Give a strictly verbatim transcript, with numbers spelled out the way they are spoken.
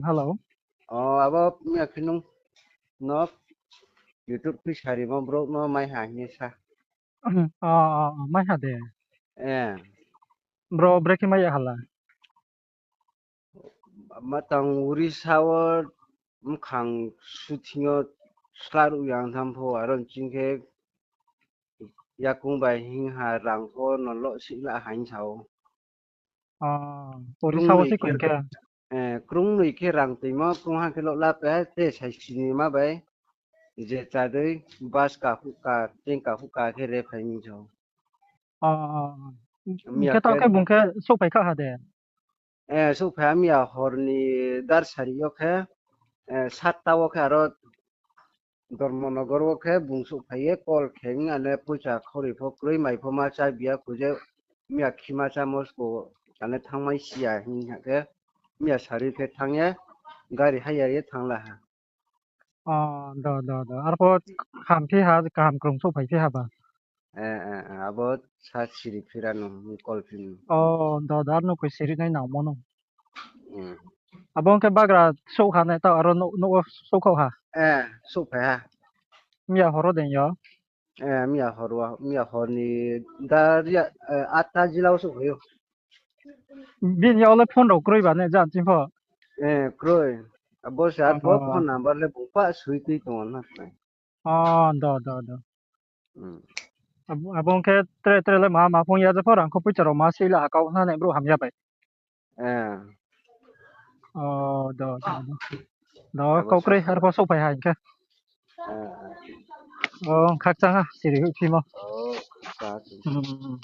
Hello. O, abo miya khe nung no YouTube khui sarimo brouh no mai ha hing ye sa. O, o, o, mai ha de. Eh. Bro, brekhe mai ya hala? Ma tang Orissa wo mkhang suthing yo sla ruh yang tham pho, aro nching khe yakung bai hing ha rang pho no lo si la haing sa ou. O, Orissa wo se koi khe. Eh, krungnoi khe rang toimo, krungha khe lo la pe, te sai sini ma bai. Je chadei, bus ka huka, train ka huka khe re phai mi sa ou. O, o, o. Hing khe taoh khe bung khe souhphai kha ha de? Eh, souhphai ha, miya hor ni dar sari yo khe, eh, satta wo khe aro Dharmanagar wo khe bung souhphai ye call khe, ane poicha khoroi pho kroi, mai pho ma chá biya kho je, miya khima chá Moscow, ane thanngmai si ya hing ha khe, miya sari khe thanng ye, gari hire ye thanng la ha. O, do, do, do. Arpho hamphi ha, kaham krung souhphai phi ha ba? Eh, eh, eh, abo sa siri phira no, call phi no. O, do, do, ar no koi siri nai nangmo no. Abo ong khe bagra souh ha nai, taoh aro nouh, nouh wo souhkhaoh ha? Eh, souhphai ha. Miya hor wo dei yo? Eh, miya hor wo, miya hor ni da ri, eh, atta jila wo souhphai ou. Bini yag le phone rao kroi ba ne, jang ching pho? Eh, kroi. Abo se arpho phone number le bung pah sui tui tong ou na. O, do, do, do. Abo, abo ong khe tre, tre le ma, ma phung ya je pho rang kho poicha rao ma sei la ha kau na nai brouh hamya bai. O, do, do, do. Do, kau kroi, arpho souhphai ha hing khe. O, khakchang ha, siri hoihphimo. Hmm.